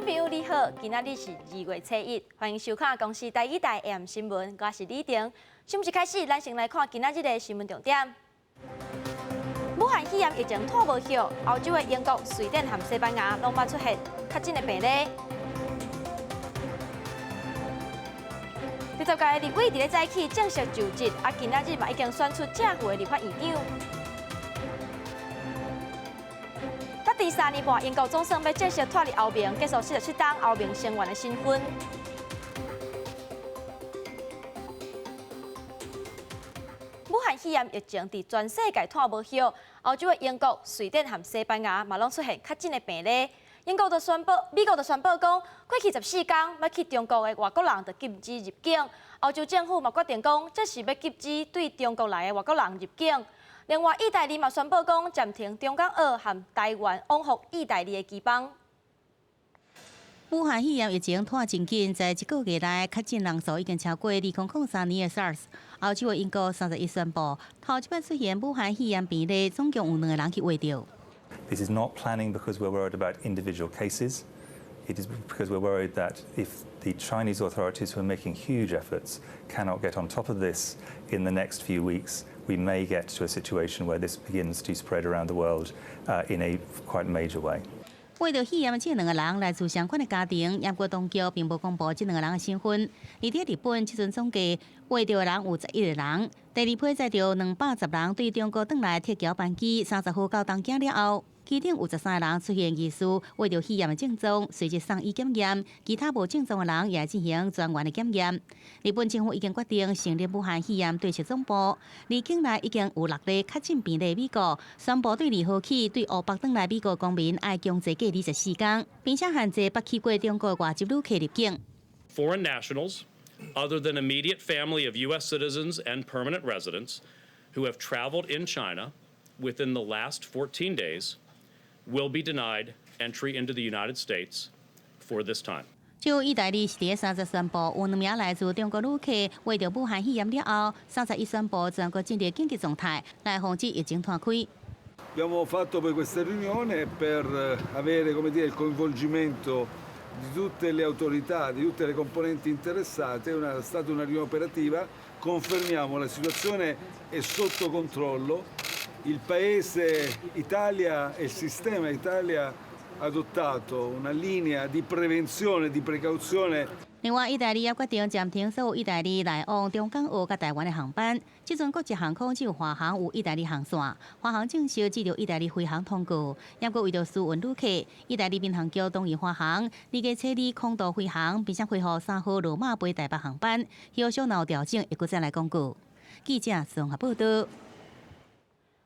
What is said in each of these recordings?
眾朋友你好，今仔日是2月初1，歡迎收看公視台語台 AM 新聞，我是李婷。新聞一開始，咱先來看今仔日的新聞重點。武漢肺炎疫情拖無歇，歐洲的英國、瑞典和西班牙攏捌出現確診的病例。20屆立委佇咧早起正式就職，啊，今仔日嘛已經選出正副的立法院長。第3年半，英國總算欲正式脫離歐盟，結束47冬歐盟成員的身份。武漢肺炎疫情佇全世界拖無歇，歐洲的英國、瑞典和西班牙嘛攏出現確診的病例。英國就宣布，美國就宣布講，過去14天欲去中國的外國人就禁止入境。歐洲政府嘛決定講，這是欲禁止對中國來的外國人入境。另外，意大利嘛宣布講暫停中港澳和台灣往復意大利的機班。武漢肺炎疫情拖真緊，在一個月內確診人數已經超過2003年的 SARS。歐洲的英國31宣布，頭一擺出現武漢肺炎病例，總共有兩個人去穢著。 This is not planning because we're worried about individual cases. It is because we're worried that if the Chinese authorities who are making huge efforts cannot get on top of this in the next few weeks, we may get to a situation where this begins to spread around the world in a quite major way. 穢著肺炎的這兩個人來自相款的家庭，毋過當局並無公布這兩個人的身份。而佇日本，這陣總計穢著的人有11個人。第二批載著210人對中國轉來撤僑班機，30號到東京了後，其中有13個人出現疑似穢著肺炎的症狀，隨即送醫檢驗；其他無症狀的人也進行專員的檢驗。日本政府已經決定成立武漢肺炎對策總部。而境內已經有六例確診病例，美國宣布對2號起對烏北轉來美國公民愛強制隔離14天，並且限制捌去過中國外籍旅客入境。 Foreign nationals, other than immediate family of U.S. citizens and permanent residents, who have traveled in China within the last 14 days, will be denied entry into the United States for this time. 就意大利是佇30宣布，有兩名來自中國旅客穢著武漢肺炎了後，31宣布全國進入緊急狀態，來防止疫情湠開。 Abbiamo fatto poi questa riunione per avere, come dire, il coinvolgimento di tutte le autorità, di tutte le componenti interessate, è stata una riunione operativa, confermiamo la situazione è sotto controllo, il Paese Italia e il sistema Italia ha adottato una linea di prevenzione, di precauzione. 另外，意大利也決定暫停所有意大利來往中港澳佮台灣的航班。這陣國際航空只有華航有意大利航線，華航正式接到意大利飛航通告。毋過為著疏運旅客，意大利民航局同意華航2月初2空渡飛航，並且恢復3號羅馬飛台北航班。後續若有調整，會閣再來公告。記者綜合報道。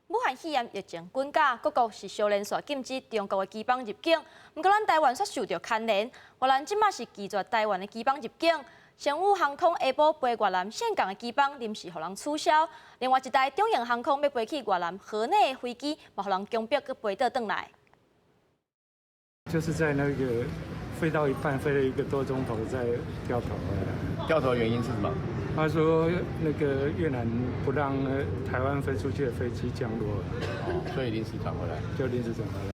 武漢肺炎疫情滾價，各國是相連紲禁止中國的機班入境。毋過咱台灣卻受著牽連，越南這馬是拒絕台灣的機班入境。星宇航空下晡飛越南峴港的機班臨時予人取消。另外一台中榮航空欲飛去越南河內的飛機，嘛予人強迫閣飛倒轉來。就是在那個飛到一半，飛了一個多鐘頭，再掉頭回來。掉頭的原因是什麼？他說那個越南不讓台灣飛出去的飛機降落，哦，所以臨時轉回來，就臨時轉回來。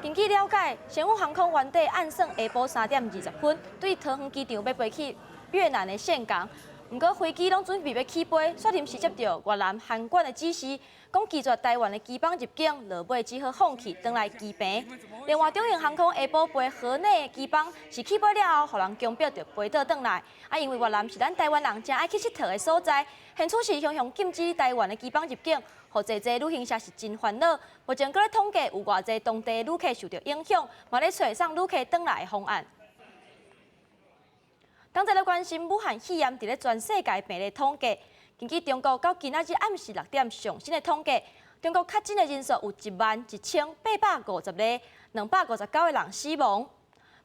根據了解，星宇航空原底按算下晡3點20分對桃園機場欲飛去越南的峴港，毋過飛機攏準備欲起飛，卻臨時接著越南航管的指示，講拒絕台灣的機班入境，落尾只好放棄轉來機坪。另外，中榮航空下晡飛河內的機班是起飛了後，予人強迫著飛倒轉來。啊，因為越南是咱台灣人誠愛去𨑨迌的所在，現此時雄雄禁止台灣的機班入境，予濟濟旅行社是真煩惱。目前閣咧統計有偌濟當地旅客受著影響，嘛咧揣送旅客轉來的方案。同齊來關心武漢肺炎佇咧全世界病例統計，根據中國到今仔日暗時6點上新的統計，中國確診的人數有11,850例，259個人死亡。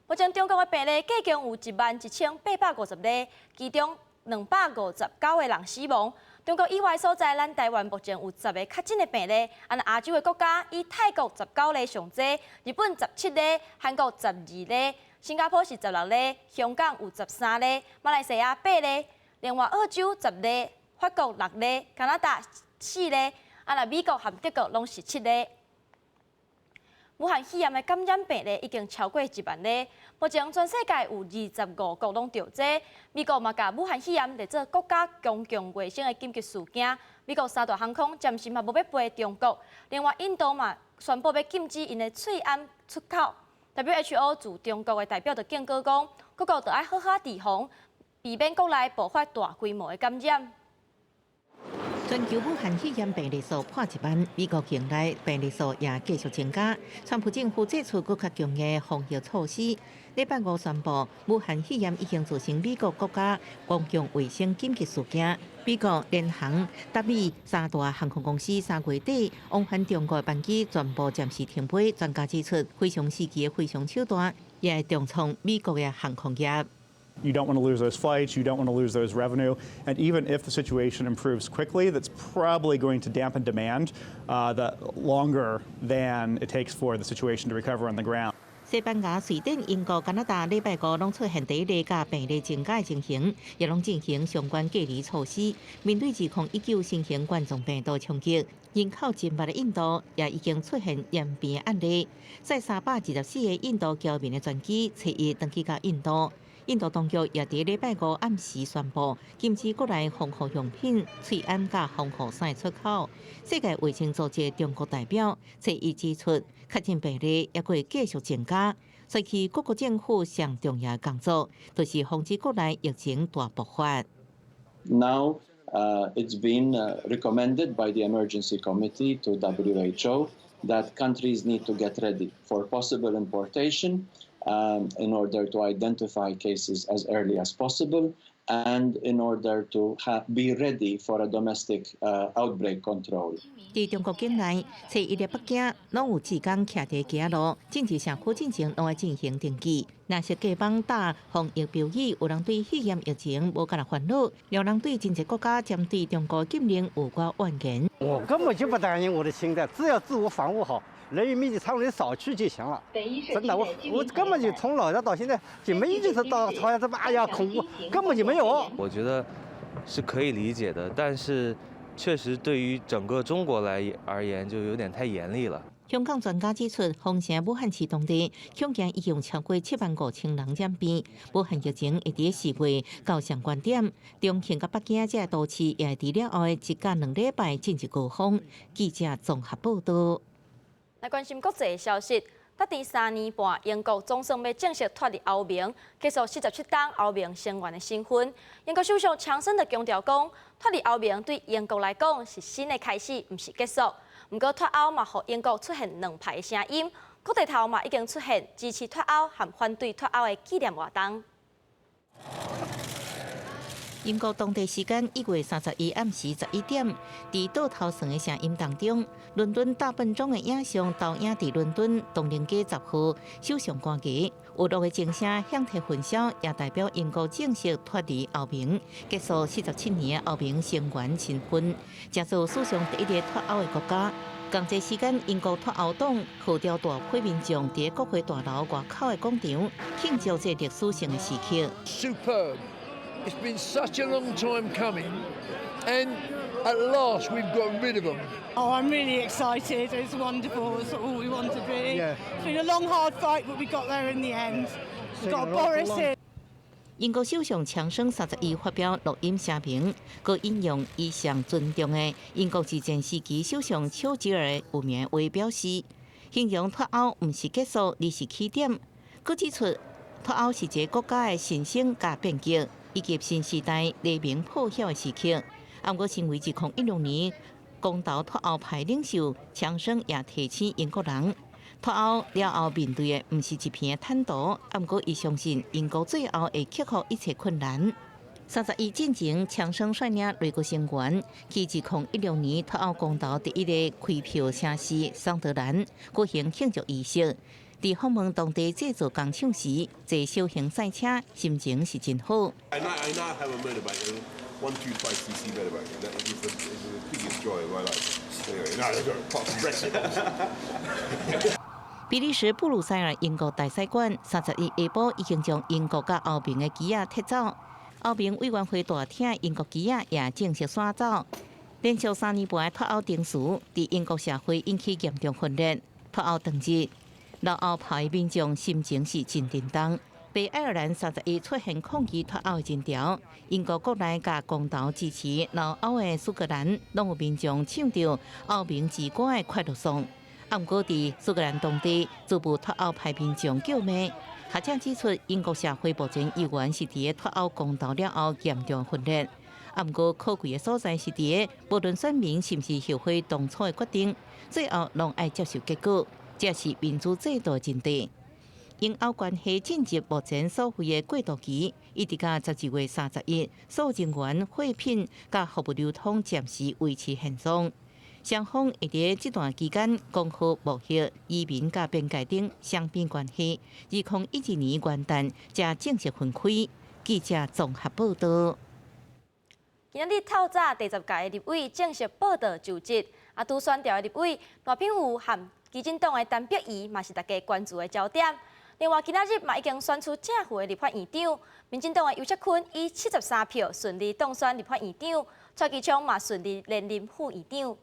目前中國的病例計共有11,850例，其中259個人死亡。中國以外所在，咱台灣目前有10個確診的病例。啊，若亞洲的國家以泰國19例上濟，日本17例，韓國12例，新加坡是16例，香港有13例，馬來西亞8例，另外澳洲10例，法國6例，加拿大4例，啊，若美國和德國攏是7例。武漢漢肺炎的感染病例已經超過1萬例，目前全世界有25國攏著這。美國嘛共武漢肺炎列做國家公共衛生的緊急事件。美國三大航空暫時嘛無欲飛中國，另外印度嘛宣布欲禁止𪜶的喙罨出口。WHO 駐中國的代表就警告講，各國著愛好好預防，避免國內爆發大規模的感染。全球武漢肺炎病例數破1萬，美國境內病例數也繼續增加。川普政府祭出閣較強的防疫措施。禮拜五宣布，武漢肺炎已經造成美國國家公共衛生緊急事件。美國聯航、達美三大航空公司3月底往返中國的班機全部暫時停飛。專家指出，非常時期的非常手段，也會重創美國的航空業。 You don't want to lose those flights, you don't want to lose those revenue, and even if the situation improves quickly, that's probably going to dampen demand the longer than it takes for the situation to recover on the ground. 西班牙、瑞典、英國、加拿大禮拜五攏出現第一例佮病例增加的情形，也攏進行相關隔離措施。面對2019新型冠狀病毒衝擊，人口真密的印度也已經出現染病案例。載324個印度僑民的專機，初一轉去到印度。印度當局也佇禮拜五暗時宣布禁止國內防護用品、喙罨佮防護衫出口。世界衛生組織中國代表初一指出，確診病例猶閣會繼續增加，所以各國政府上重要的工作，就是防止國內疫情大爆發。 Now, it's been recommended by the Emergency Committee to WHO that countries need to get ready for possible importation in order to identify cases as early as possible and in order to be ready for a domestic outbreak control. 佇中國境內，初一佇北京攏有志工徛佇街仔路，進入社區進前攏愛進行登記。若是街坊打防疫標語，有人對肺炎疫情無佮意煩惱，有人對真濟國家針對中國禁令有寡怨言。我根本就不擔心我的心態，只要自我防護好，人員密集場所少去就行了。真的，我根本就從老家到現在就沒一次到好像這麼哎呀恐怖，根本就沒有。我覺得是可以理解的，但是確實對於整個中國來而言，就有點太嚴厲了。香港專家指出，封城武漢市當地，恐驚已經超過7萬5千人染病。武漢疫情會佇4月到上懸點，重慶佮北京這都市也會佇了後的1到2禮拜進入高峰。記者綜合報道。來關心國際消息，搭佇3年半，英國總算欲正式脫離歐盟，結束47冬歐盟成員的身份。英國首相強生就強調講，脫離歐盟對英國來講是新的開始，毋是結束。毋過脫歐嘛，予英國出現兩派的聲音，各地頭嘛已經出現支持脫歐和反對脫歐的紀念活動。英國當地時間1月31暗時11點，佇倒頭算的聲音當中，倫敦大笨鐘的影像投影佇倫敦唐寧街10號首相官邸，有樂的鐘聲響徹雲霄，也代表英國正式脫離歐盟，結束47年的歐盟成員身份，成做史上第一个脫歐的國家。仝齊時間，英國脫歐黨號召大批民眾佇國會大樓外口的廣場慶祝這歷史性的時刻。 Superb. It's been such a long time coming, and at last we've got rid of them. Oh, I'm really excited. It's wonderful. It's all we wanted, really. It's been a long, hard fight, but we got there in the end. We've got Boris in. 英國首相強生31發表錄音聲明，閣引用伊上尊重的英國二戰時期首相丘吉爾的有名話表示，形容脫歐毋是結束，而是起點。閣指出脫歐是一個國家的新生佮變革，以及新時代黎明破曉的時刻。毋過，身為2016年公投脫歐派領袖，強生也提醒英國人，脫歐了後面對的毋是一片坦途，毋過伊相信英國最後會克服一切困難。31進前，強生率領內閣成員去2016年脫歐公投第一个開票城市桑德蘭舉行慶祝儀式。佇訪問當地製造工廠時，坐小型賽車，心情是真好。 I now have a motorbike, a 125 cc motorbike, and that is the biggest joy of my life. Anyway, now I've got apart from Brexit, obviously. 比利時布魯塞爾英國大使館31下晡已經將英國佮歐盟的旗仔撤走，歐盟委員會大廳英國旗仔也正式徙走。連續3年半的脫歐程序，佇英國社會引起嚴重分裂。脫歐當日，留歐派民眾心情是真沉重。北愛爾蘭31出現抗議脫歐的人潮，英國國內佮公投支持留歐的蘇格蘭，攏有民眾唱著歐盟之歌的快樂頌。啊，毋過佇蘇格蘭當地，逐步脫歐派民眾叫罵。學者指出，英國社會目前猶原是佇個脫歐公投了後嚴重分裂。啊，毋過可貴的所在是佇個，無論選民是毋是後悔當初的決定，最後攏愛接受結果，這是民主制度的真諦。英歐關係進入目前所謂的過渡期，一直到12月31，所有人員、貨品佮服務流通暫時維持現狀。雙方會佇這段期間講好貿易、移民佮邊界等雙邊關係。2012年元旦才正式分開。記者綜合報道。今仔日透早第十屆的立委正式報到就職，啊，拄選著的立委賴品妤和基進黨的陳碧儀嘛是大家關注的焦點。另外，今仔日嘛已經選出正副的立法院長，民進黨的游錫堃以73票順利當選立法院長，蔡其昌嘛順利連任副院長。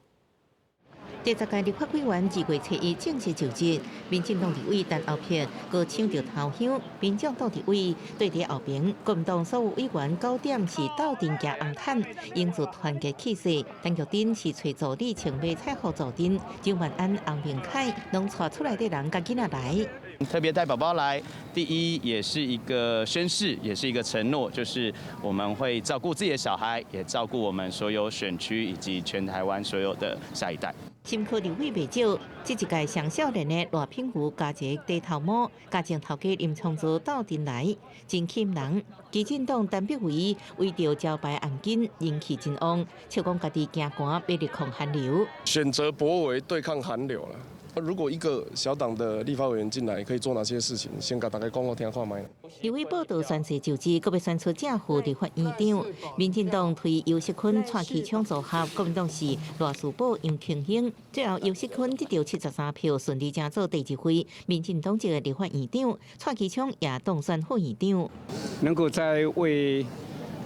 第十屆立法委員2月7日正式就職，民進黨立委陳歐珀閣搶著頭香，民眾黨立委對佇後邊，國民黨所有委員九點是鬥陣行紅毯，營造團結氣勢。陳玉珍是揣助理穿迷彩服助陣，張萬安、洪明凱攏帶厝內底人佮囡仔來。特別帶寶寶來，第一也是一個宣誓，也是一個承諾，就是我們會照顧自己的小孩，也照顧我們所有選區以及全台灣所有的下一代。深區立委袂少，這一屆上少年的賴品妤加一個低頭毛，佮前頭家林昶佐鬥陣來，真吸引人。基進黨陳柏惟圍著招牌頷頸，人氣真旺，笑講家己驚寒，欲力抗寒流。選擇柏惟對抗寒流啦。如果一個小黨的立法委員進來，可以做哪些事情？先共大家講予聽看覓。立委報到宣誓就職，閣欲選出正副立法院長。民進黨推游錫堃、蔡其昌組合，國民黨是賴士葆、楊瓊英。最後游錫堃得著73票，順利成做第二位民進黨籍的立法院長。蔡其昌也當選副院長。能夠在為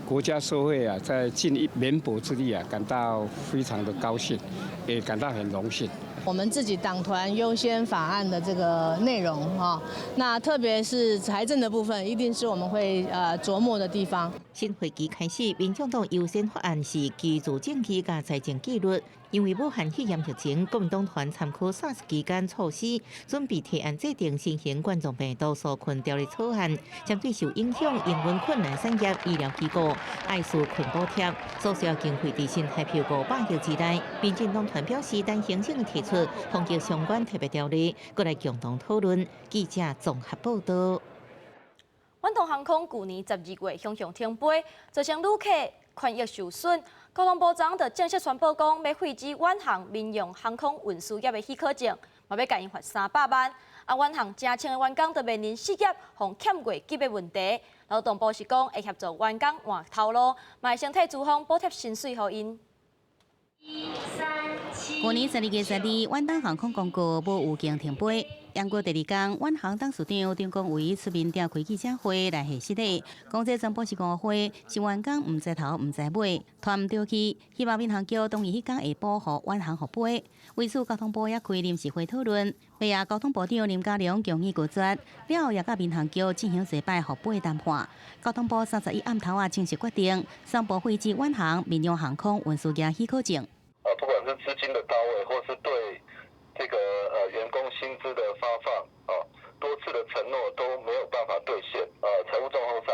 國家社會啊，在盡一綿薄之力啊，感到非常的高興，也感到很榮幸。我們自己黨團優先法案的這個內容啊，那特別是財政的部分，一定是我們會琢磨的地方。新會期開始，民眾黨優先法案是居住證據佮財政紀律。因為武漢肺炎疫情，國民黨團參考 SARS 期間措施，準備提案制定新型冠狀病毒紓困條例草案，針對受影響營運困難產業、醫療機構、愛紓困補貼，所需要經費佇新台票500億之內。民進黨團表示，等行政提出防疫相關特別條例，閣來共同討論。記者綜合報道。遠東航空舊年12月雄雄停飛，造成旅客權益受損。交通部昨就正式宣布講，欲廢止遠航民用航空運輸業的許可證，嘛欲共𪜶罰300萬。啊，遠航成千个員工都面臨失業、予欠月給的問題。勞動部是講會協助員工換頭路，嘛會先替資方補貼薪水予𪜶。舊年12月12，遠東航空公告無預警停飛。毋過第二工，遠航董事長張國維出面召開記者會來核實的，講這全部是誤會，是員工毋知頭毋知尾，拖毋著去，希望民航局同意彼工下晡予遠航復飛。為此，交通部也開臨時會討論，尾仔交通部長林佳龍強硬拒絕，了後也佮民航局進行齊擺復飛談判。交通部31暗頭仔正式決定，宣布廢止遠航民用航空運輸業許可證。不管是資金的到位，或是對這個員工薪資的發放啊，多次的承諾都沒有辦法兌現，財務狀況上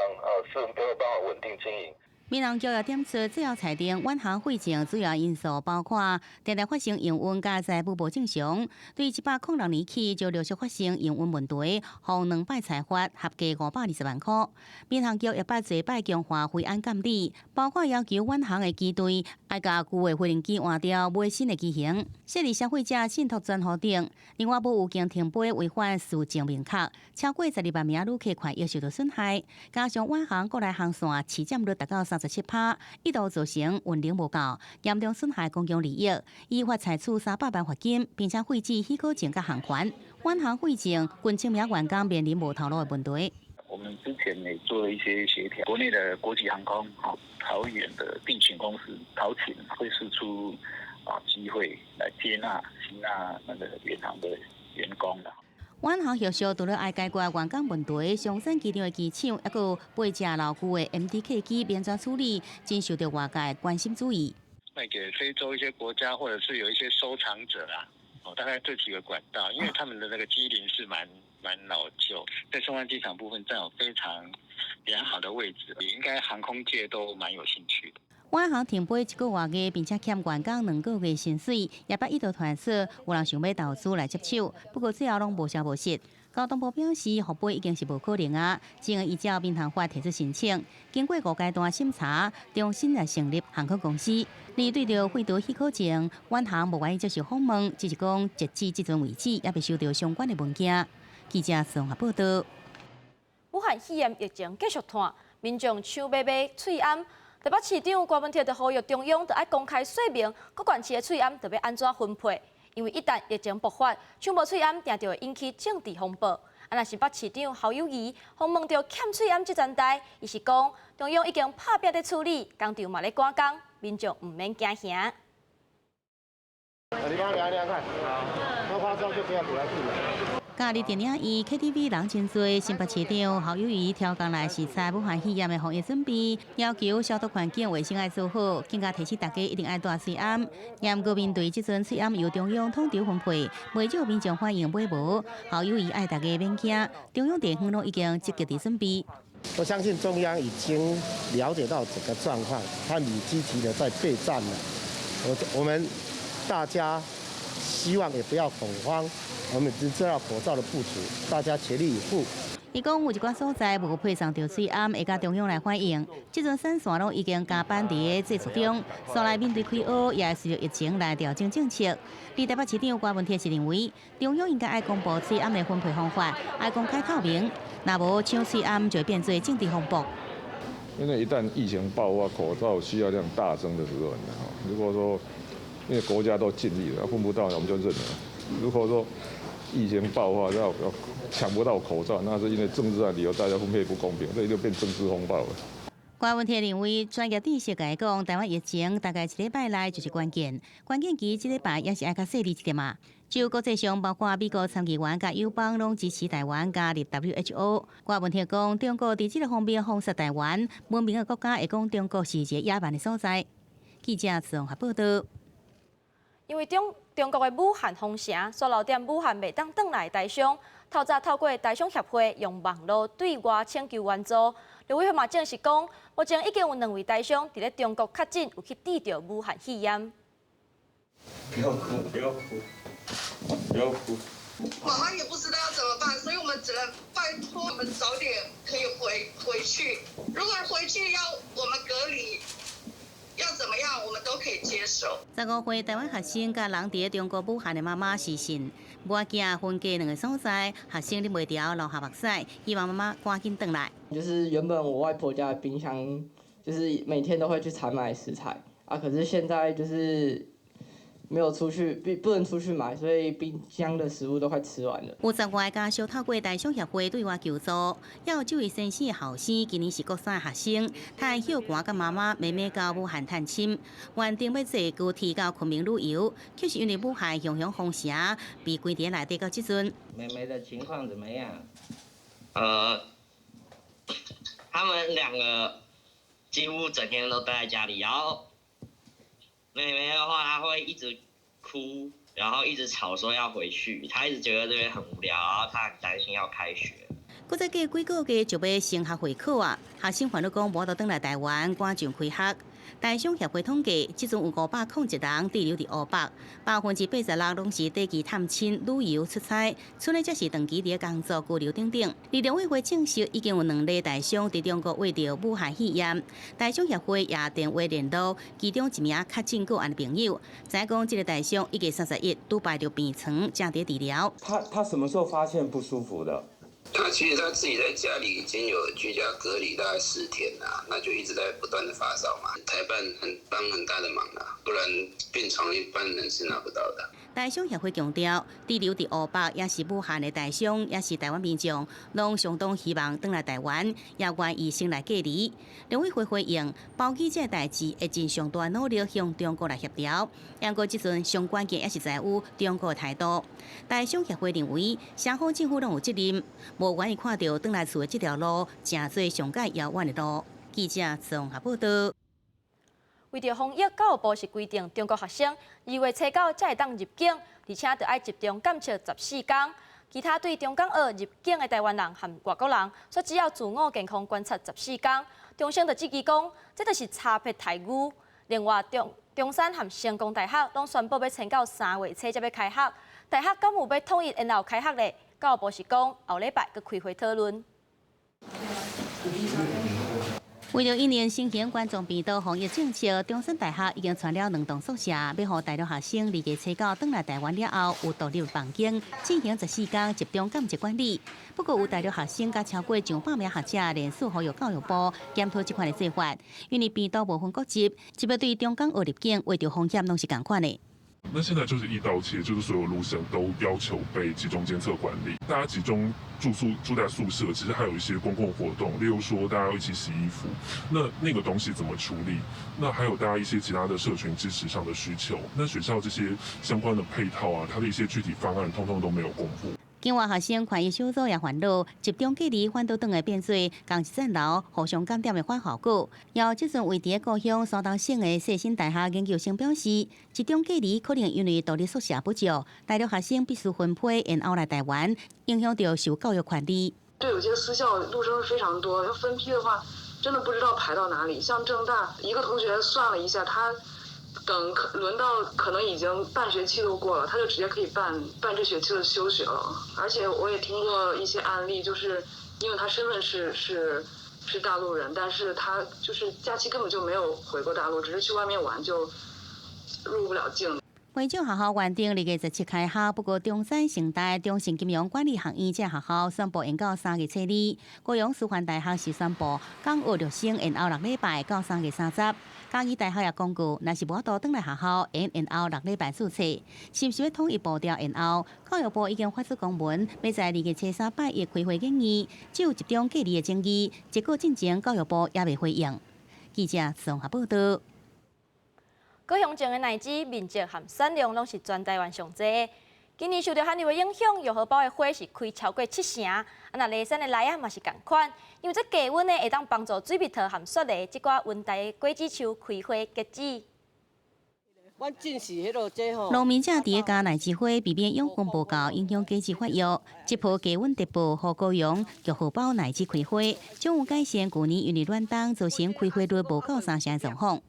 是沒有辦法穩定經營。民航局也點出，最後裁定遠航廢證主要因素包括定定發生營運佮財務無正常，對106年起就陸續發生營運問題，予兩擺裁罰合計520萬塊。民航局也捌濟擺強化飛安監理，包括要求遠航的機隊愛共舊的飛行機換掉，買新的機型，設立消費者信託專戶等。另外，無預警停飛違反事證明確，超過12萬名旅客權益受到損害。加上遠航國內航線市佔率達到37%，一度造成運能無夠，嚴重損害公共利益，依法採取300萬罰金，並且廢止許可證佮航權。遠航廢證，近千名員工面臨無頭路的問題。我們之前也做了一些協調，國內的國際航空，桃園的地勤公司桃勤會釋出機會來接納吸納那個遠航的員工的。遠航協商除了愛解決員工問題，松山機場的機場，抑閣背食老舊的 MD 客機欲按怎處理，真受著外界關心注意。賣給非洲一些國家，或者是有一些收藏者啊，哦，大概這幾個管道，因為他們的那個機齡是蠻老舊，在松山機場部分佔有非常良好的位置，也應該航空界都蠻有興趣的。遠航停飛一個外月，並且欠員工2個月薪水，也捌一度傳說有人想欲投資來接手，不過最後攏無消無息。交通部表示，復飛已經是無可能啊，只能依照民航法提出申請，經過五階段審查，重新來成立航空公司。而對著廢除許可證，遠航無願意接受訪問，只是講截至這陣為止，猶未收著相關的文件。記者綜合報道。武漢肺炎疫情繼續湠，民眾搶欲買喙罨。台北市長柯文哲就呼籲中央著愛公開說明，各縣市的喙罨著欲按怎分配？因為一旦疫情爆發，搶無喙罨，定著會引起政治風暴。啊，若是北市長侯友宜訪問著欠喙罨這層代，伊是講中央已經拍拚佇處理，工廠嘛咧趕工，民眾毋免驚嚇。你幫我量量看，多誇張就不要給他進了。假日電影院 KTV 人真濟，新北市長侯友宜挑工來視察武漢肺炎的防疫準備，要求消毒環境衛生愛做好，更加提醒大家一定愛戴喙罨。毋過面對這陣喙罨由中央統籌分配，袂少民眾反映買無，侯友宜愛大家免驚，中央地方攏已經積極佇準備。我相信中央已經了解到整個狀況，他們已積極的在備戰了。我們大家希望也不要恐慌。我們只知道口罩的不足，大家全力以赴。伊講有一寡所在無配送著喙罨，會佮中央來反映。這陣產線攏已經加班佇咧製作中，紲來面對開學，也會隨著疫情來調整政策。佇台北市長柯文哲是認為，中央應該愛公布喙罨的分配方法，愛公開透明。若無搶喙罨就會變做政治風暴。因為一旦疫情爆發，口罩需要量大增的時候，如果說因為國家都盡力了，分不到我們就認了。如果說疫情爆發要搶不到口罩，那是因為政治上理由，大家分配不公平，這就變政治風暴了。柯文哲認為，專業知識來講，台灣疫情大概一禮拜內就是關鍵，關鍵期這禮拜也是愛較細膩一點嘛。就國際上，包括美國參議員佮友邦攏支持台灣加入 WHO。柯文哲講，中國佇這個方面封殺台灣，文明的國家會講中國是一個野蠻的所在。記者綜合報道。因為中國的武漢封城，煞留佇武漢袂當轉來的台商，透早透過台商協會用網路對外請求援助。陸委會嘛證實講，目前已經有兩位台商佇咧中國確診有去得著武漢肺炎。不要哭，不要哭，不要哭。媽媽也不知道要怎麼辦，所以我們只能拜託我們早點可以回去。如果回去要我們隔離，要怎麼樣，我們都可以接受。15歲台灣學生佮人佇中國武漢的媽媽視訊，母囝分隔兩個所在，學生忍袂牢流下目屎，希望媽媽趕緊轉來。就是原本我外婆家的冰箱，就是每天都會去採買食材啊，可是現在就是沒有出去，不能出去買，所以冰箱的食物都快吃完了。有10外家屬透過台商協會對外求助，也有這位先生的後生，今年是國三學生，趁歇寒佮媽媽妹妹到武漢探親，原定欲坐高鐵到昆明旅遊，卻是因為武漢雄雄封城，被關佇內底到這陣。妹妹的情況怎麼樣？他們兩個幾乎整天都待在家裡，然後妹妹的話，她會一直哭，然後一直吵說要回去，她一直覺得這邊很無聊，然後她很擔心要開學。閣再過幾個月就欲升學會考啊！學生煩惱講無法度轉來台灣，趕上開學。台商協會統計，這陣有501人滯留佇湖北，86%攏是短期探親、旅遊、出差，賰的則是長期佇工作、居留等等。而農委會證實，已經有兩例台商佇中國罹著武漢肺炎。台商協會也電話聯絡其中一名確診個案的朋友，知影講這個台商1月31拄擺著病床，正佇治療。他什麼時候發現不舒服的？他其實他自己在家裡已經有居家隔離大概4天啦，那就一直在不斷的發燒嘛。台辦很幫很大的忙啦，不然病床一般人是拿不到的。台商協會強調，滯留佇湖北抑是武漢的台商，抑是台灣民眾，攏相當希望轉來台灣，也願意先來隔離。陸委會回應，包機這个代誌會盡上大努力向中國來協調。毋過這陣上關鍵抑是在於中國的態度。台商協會認為，雙方政府攏有責任，無願意看著轉來厝的這條路，成做上蓋遙遠的路。記者綜合報道。為著防疫，教育部是規定中國學生2月初9才會當入境，而且著愛集中監測14天。其他對中港澳入境的台灣人和外國人，煞只要自我健康觀察14天。中省就質疑講，這就是差別待遇。另外，中山和成功大學攏宣布欲撐到3月初才欲開學。大學敢有欲統一延後開學咧？教育部是講後禮拜閣開會討論。為著因應新型冠狀病毒防疫政策，中山大學已經傳了兩棟宿舍，欲予大陸學生2月初9轉來台灣了後，有獨立房間進行14天集中監測管理。不過，有大陸學生佮超過上百名學者聯署呼籲教育部檢討這款的做法，因為病毒無分國籍，這擺對中港澳入境會著風險攏是仝款的。那現在就是一刀切，就是所有陸生都要求被集中監測管理。大家集中住宿住在宿舍，其實還有一些公共活動，例如說大家要一起洗衣服，那個東西怎麼處理？那還有大家一些其他的社群支持上的需求，那學校這些相關的配套啊，它的一些具體方案，通通都沒有公布。境外學生權益小組也煩惱，集中隔離反倒轉來變做仝一層樓互相感染的反效果。有這陣位佇故鄉山東省的世新大學研究生表示，集中隔離可能因為獨立宿舍不足，大陸學生必須分批延後來台灣，影響著受教育權利。對，有些私校陸生非常多，要分批的話，真的不知道排到哪裡。像政大一個同學算了一下，他等可輪到可能已經半學期都過了，他就直接可以辦這學期的休學了。而且我也聽過一些案例，就是因為他身份是大陸人，但是他就是假期根本就沒有回過大陸，只是去外面玩就入不了境。袂少學校原定2月17開學，不過中山、成大、中正金融管理學院這學校宣布延到3月初2。高雄師範大學是宣布港澳陸生延後6禮拜到3月30。嘉義大學也公告，若是無法度轉來學校，會延後6禮拜註冊。是毋是欲統一步調延後？教育部已經發出公文，欲在2月初3拜一開會研議，只有集中隔離的爭議，結果進前教育部猶未回應。記者綜合報道。高雄種的奶子面積和產量攏是全台灣上濟的。今年受著寒流的影響，玉荷包的花是開超過七成。啊，若梨山的梨仔嘛是仝款，因為這低溫呢會當幫助水蜜桃和雪梨這寡溫帶的果子樹開花結籽。農民正佇咧加奶子花，避免養分無夠影響果子發育。這波低溫特報，予高雄玉荷包奶子開花，將有改善舊年因為暖冬造成開花率無夠三成的狀況。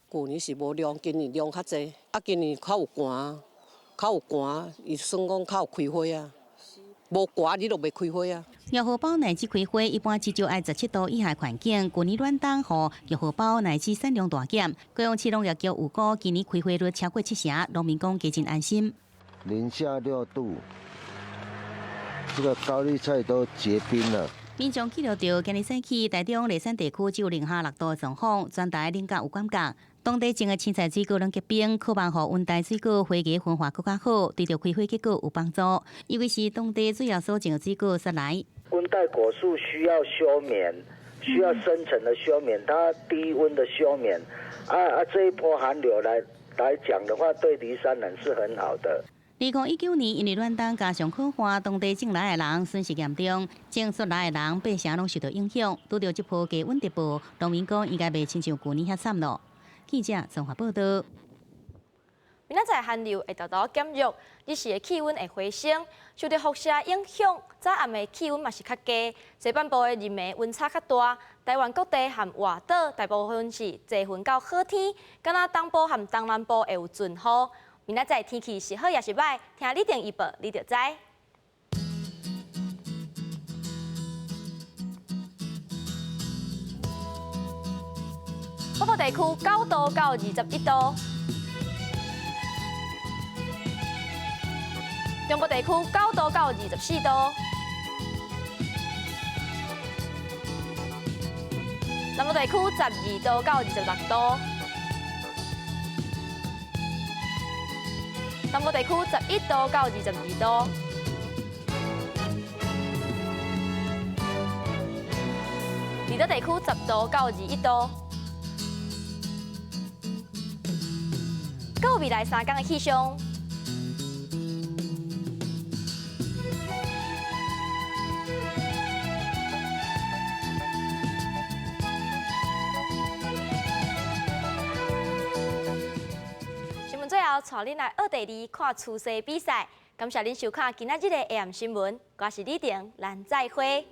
舊年是無量，今年量較濟，啊，今年較有寒，較有寒，伊算講較有開花啊。無寒你就袂開花啊。玉荷包奶子開花一般至少愛17度以下環境，舊年暖冬予玉荷包奶子產量大減。高雄市農業局預估今年開花率超過七成，農民講加真安心。零下6度，這個高麗菜都結冰了。民眾記錄著今日早起，台中梨山地區只有零下6度的狀況，全台冷甲有感覺。當地種的青菜水果攏結冰，渴望予溫帶水果花芽分化閣較好，對著開花結果有幫助。尤其是當地主要所種的水果雪梨。溫帶果樹需要休眠，需要深層的休眠，它低溫的休眠。啊，這一波寒流來講的話，對梨山人是很好的。2019年，因為暖冬加上苦旱，當地種梨的人損失嚴重，種雪梨的人八成攏受著影響。拄著這波低溫特報，農民講應該袂親像舊年遐慘囉。記者綜合報道。明仔載寒流會沓沓減弱，日時的氣溫會回升，受著輻射影響，早暗的氣溫嘛是較低，西半部的日暝溫差較大。台灣各地和外島大部分是濟雲到好天，敢若東部和東南部會有陣雨。明仔載天氣是好抑是䆀？聽李定預報，你就知。北部地區9度到21度，中部地區9度到24度，南部地區12度到26度，南部地區11度到22度。離島地區10度到21度。閣有未來3工的氣象。新聞最後，帶恁來奧地利看廚師比賽。感謝恁收看今仔日的 AM 新聞，我是李婷，咱再會。